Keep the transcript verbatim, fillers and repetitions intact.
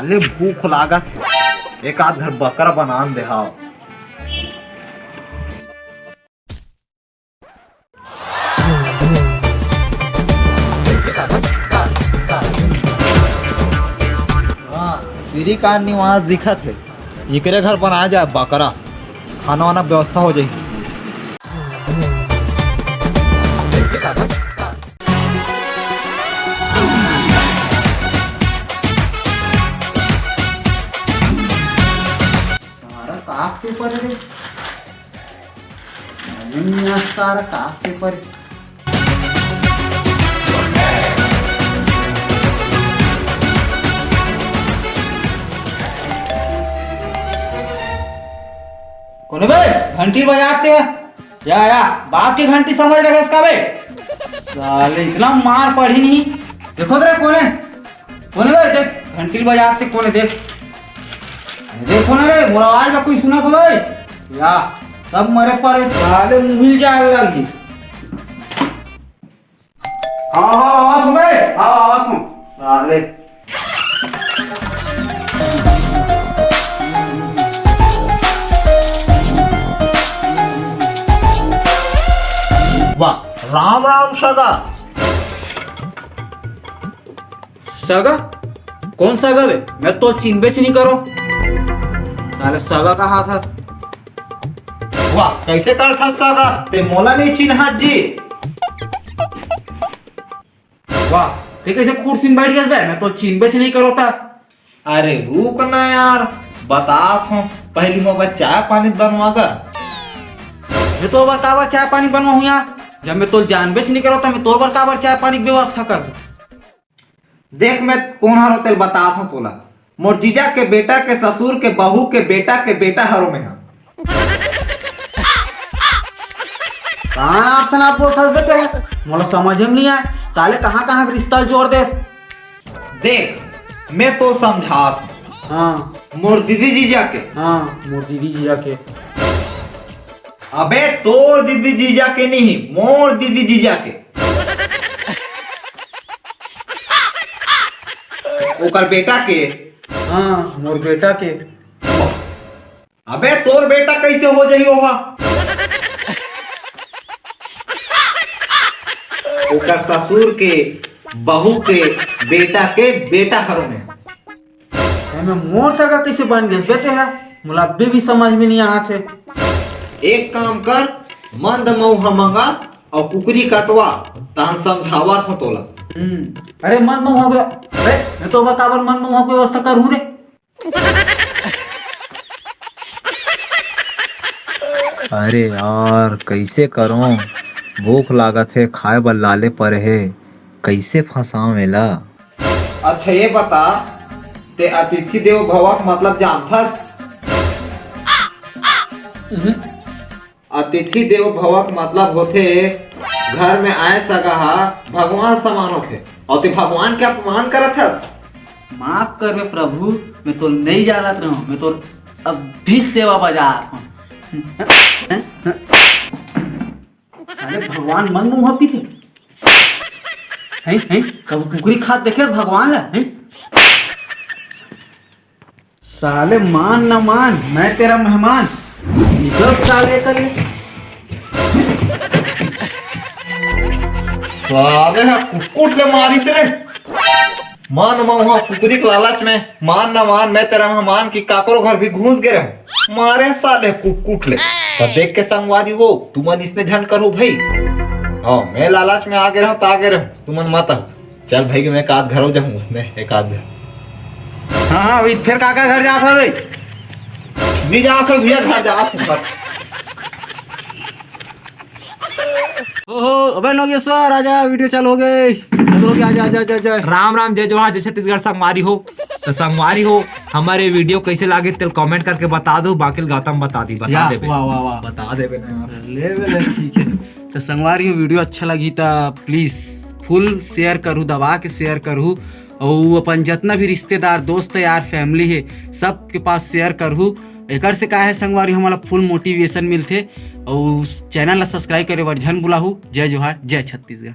अरे भूख लागत, एक आध घर बकरा बनान दे हाव। हाँ, श्रीकांत निवास दिखत हे, एकरे घर बना जाए बकरा, खाना वाना व्यवस्था हो जाही। सारा का पेपर रे? अरे मियाँ, सारा का पेपर? कोन हे बे? घंटी बजाते हैं। या, या, बाप की घंटी समझ रहे इसका बे? साले इतना मार पड़ी नहीं। देखो तो रे, कोन हे? कोन हे बे? देख, घंटी बजाते कोन हे, देख। देखो ना रे, मोर आवाज ला कोई सुना तो बे? या, सब मरे पड़े, साले मुहिल जाए लगी। हाँ, हाँ, हाँ, तुम बे, हाँ, हाँ, तुम। साले। वाह, राम राम सगा। सगा? कोन सगा बे? मैं तो चिन्हबे से नहीं करो। साले सगा का हाथ हाथ। वाह, कैसे करथा सगा? ते मोला नहीं चिन्हत जी। वाह, ते कैसे कुर्सी में बैठ गया बे? मैं तो चिन्हबे से नहीं करो था। अरे रुक ना यार, बतात हूँ, पहली मोर बर चाय पानी बनवा गा। मैं तोर बर काबर चाय पानी बनवाहूँ यार? जब मैं तोर जानबे से नहीं करो, तो मैं तोर बर काबर चाय पानी के व्यवस्था कर दूँ? देख, मैं कोन हरो तेल बतात हूँ तोला, मोर जीजा के बेटा के ससुर के बहू के बेटा के बेटा हरो मैं हा। कहाँ आप सनाप बोलथस बे तें? मोला समझ में नहीं आए, साले कहाँ कहाँ के रिश्ता जोड़ देस। देख, मैं तो समझात हूँ। हाँ। मोर दीदी जीजा के। हाँ, मोर दीदी जीजा के। अबे तोर दीदी जीजा के नहीं, मोर दीदी जीजा के। ओकर बेटा के। हाँ, मोर बेटा के। अबे तोर बेटा कैसे हो जाही ओहा? ओकर ससुर के बहू के बेटा के बेटा हरो मैं। एमे मोर सगा कैसे बन गेस बे तें हा? मोला अभी भी समझ में नहीं आत हे। एक काम कर, मंद मऊहा मंगा अउ कुकरी कटवा, तहन समझावत हूँ तोला। हम्म, अरे मंद मऊहा के, अरे मैं तो बता बर मंद मऊहा के व्यवस्था करहूँ रे। अरे यार, कैसे करों? भूख लागत हे, खाए बर लाले परे हे, कैसे फंसाऊं एला? अच्छा ये बता, ते अतिथि देवो भवक मतलब जानथस? अतिथि देवो भवक मतलब होथे, घर में आए सगा हा भगवान समान होथे, अउ ते भगवान के अपमान करत हस। माफ करबे प्रभु, मैं तो नहीं जानत रहूं, मैं तो अभी सेवा बजात हूं। साले भगवान मन मुंह पीथे। हैं, हैं, कब कुकरी खात देखे भगवान ला, हैं? साले मान ना मान, मैं तेरा मेहमान। निकल साले कर ले। साले हा कुकुट ले मारिस रे। मान मऊहा कुकरी के लालच में, मान ना मान, मैं तेरा मेहमान की काकरो घर भी घुस गे रहूं। मारे साले कुकुट ले। त देख के संगवारी हो, तुमन इसने झन करो भाई। हाँ, मैं लालच में आ गे रहूं, त आ गे रहूं, तुमन मत आओ। चल भाई, मैं एक आध घरों जाहूं, उसने एक आध घर। हाँ, हाँ, वही फिर काका घर जात हवे। नहीं जात हवे भैया, घर जात हवे। ओहो, अबे नोगेश्वर, आजा, वीडियो चालू हो गई। चालू हो गया, आजा, आजा, आजा, आजा। राम राम, जय जोहार, जय छत्तीसगढ़। संगवारी हो, तो संगवारी हो, हमारे वीडियो कैसे लागे तेल कमेंट करके बता दो, बाकी गौतम बता दी, बता या, देबे। वाह, वाह, वाह। बता देबे ना यार। ले बे, ले, ठीक है। तो संगवारी हो, वीडियो अच्छा लगी त प्लीज फुल शेयर करू, दबा के शेयर करू, अउ अपन जतना भी रिश्तेदार, दोस्त यार, फैमिली है, सबके पास शेयर करू। एकर से का है संगवारी, हमला फुल मोटिवेशन मिलथे। अउ चैनल ला सब्सक्राइब करे बर झन भुलाहू। जय जोहार, जय छत्तीसगढ़।